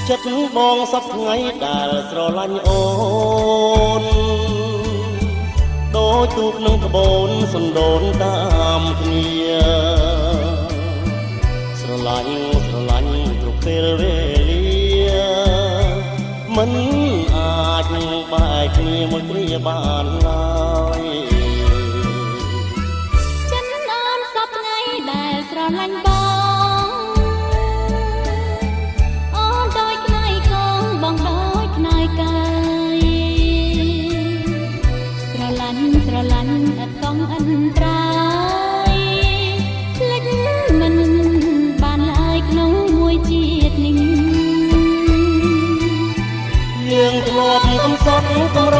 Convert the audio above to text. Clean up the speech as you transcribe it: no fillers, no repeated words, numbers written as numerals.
ចិត្តបងសពថ្ងៃដែលស្រឡាញ់អូនដូចទូកនឹងក្បូនសណ្ដូនតាមគ្នាស្រឡាញ់ស្រឡាញ់គ្រប់ពេលវេលាមិនអាចនឹងបែកគ្នាមួយគ្រាបានឡើយចិត្តអូនសពថ្ងៃដែលស្រឡាញ់បងអូនដូចខ្នើយកងបងដូចខ្នើយកាយស្រឡាញ់ស្រឡាញ់ឥតកងអន្តរាយភ្លេចមិនបានឡើយក្នុងមួយជាតិនេះយើងធ្លាប់កំសត់កម្រ